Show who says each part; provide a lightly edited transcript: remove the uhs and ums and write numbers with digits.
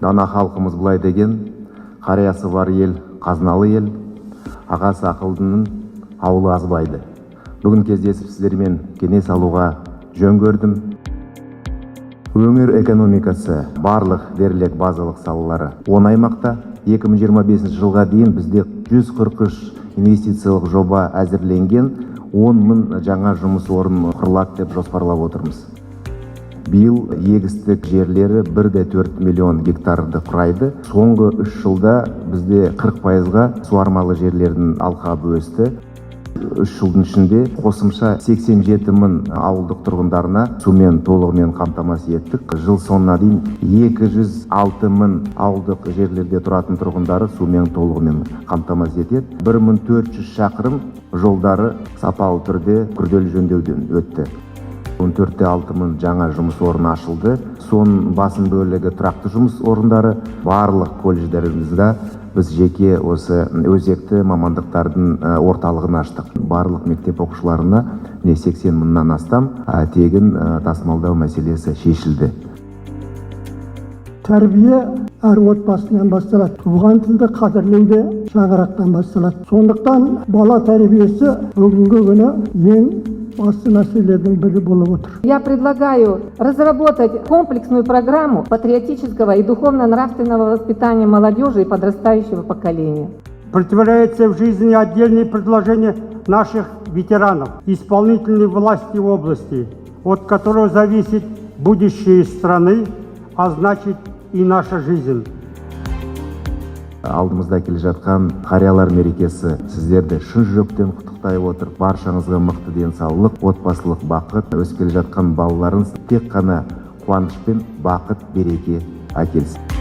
Speaker 1: Дана халқымыз былай деген: «Қариясы бар ел – қазыналы ел, ағасы ақылдының ауылы азбайды». Бүгін кездесіп, сіздермен кеңес алуға жөн көрдім. Өңір экономикасы барлық дерлік базалық салалары 10 аймақта. 2025 жылға дейін бізде 143 инвестициялық жоба әзірленген, 10 мың жаңа жұмыс орны құрылады деп жоспарлап отырмыз. Биыл егістік жерлері 1,4 миллион гектарды құрайды. Соңғы 3 жылда бізде 40%-ға суармалы жерлердің алқабы өсті. 3 жылдың ішінде қосымша 87 мың ауылдық тұрғындарына сумен толығымен қамтамасыз еттік. Жыл соңына дейін 206 мың ауылдық жерлерде тұратын тұрғындары сумен толығымен қамтамасыз етеді. 1400 шақырым жолдары сапалы түрде күрделі жөндеуден өтті. 14,6 мың жаңа жұмыс орны ашылды, соның басым бөлігі тұрақты жұмыс орындары. Барлық колледждерімізде біз жеке осы өзекті мамандықтардың орталығын аштық. Барлық мектеп оқушыларына, міне, 80 мыңнан астам тегін тасымалдау мәселесі шешілді.
Speaker 2: Тәрбие әр отбасынан басталады. Туған тілді қадірлеу де шаңырақтан басталады. Сондықтан бала тәрбиесі бүгінгі күні ең басты мәселелердің бірі болып отыр.
Speaker 3: Я предлагаю разработать комплексную программу патриотического и духовно-нравственного воспитания молодежи и подрастающего поколения.
Speaker 4: Претворяется в жизнь отдельные предложения наших ветеранов, исполнительной власти области, от которого зависит будущее страны, а значит, и наша жизнь.
Speaker 1: Алдымызда келе жатқан қариялар мерекесі, сіздерді шын жүректен құттықтай отырып, баршаңызға мықты денсаулық, отбасылық бақыт, өсіп келе жатқан балаларыңыз тек қана қуаныш пен бақыт, береке әкелсін.